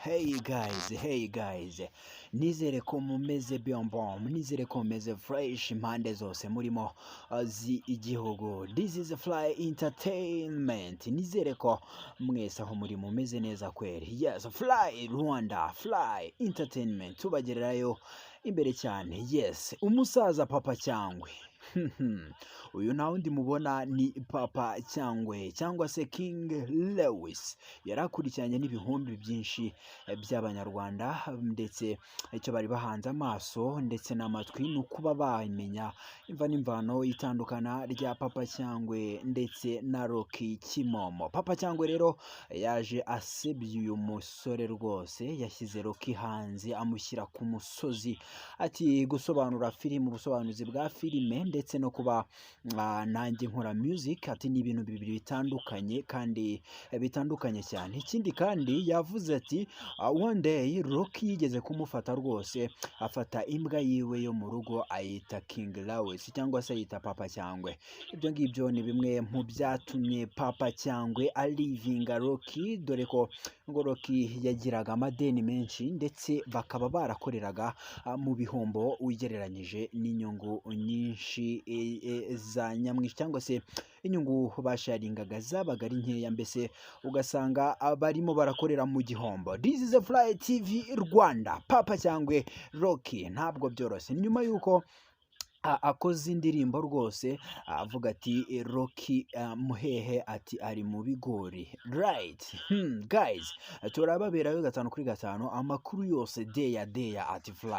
Hey guys, hey guys, nizere ko mumeze bien bon, nizere ko mumeze fresh impande zose murimo z'igihugu. This is Fly Entertainment, nizere ko mwese aho muri mumeze neza kweri. Yes, Fly Rwanda, Fly Entertainment, tubagererayo imbere cyane. Yes, umusaza Papa Cyangwe. Uyu nta wundi mubona ni Papa Cyangwe cyangwa se King Lewis. Yari akurikiranye n'ibihumbi byinshi by'Abanyarwanda, ndetse icyo bari bahanze amaso ndetse n'amatwi ni ukuba bamenya imva n'imvano itandukana rya Papa Cyangwe ndetse na Rocky Kimomo. Papa Cyangwe rero yaje asebye uyu musore rwose, yashyize Rocky hanze, amushyira ku musozi, ati gusobanura filime, ubusobanuzi bwa filime ndetse no kuba nanjye nkora music, ati ni ibintu bibiri bitandukanye kandi bitandukanye cyane. Ikindi kandi yavuze ati one day Rocky yigeze kumufata rwose, afata imbwa yiwe yo mu rugo ayita King Lewis cyangwa se ayita Papa Cyangwe. Ibyo ngibyo ni bimwe mu byatumye Papa Cyangwe aleavinga Rocky, dore ko ngo Rocky yagiraga amadeni menshi ndetse bakaba barakoreraga mu bihombo ugereranyije n'inyungu nyinshi za nyamwinshi, cyangwa se inyungu basharingaga zabaga ari nkeya, mbese ugasanga barimo barakorera mu gihombo. This is a Fly TV Rwanda. Papa Cyangwe, Rocky, ntabwo byoroshye. Nyuma y'uko akoze indirimbo rwose avuga ati Rocky muhehe, ati ari mu bigori, right? Guys, turababerayo gatanu kuri gatanu, amakuru yose deya deya ati Fly.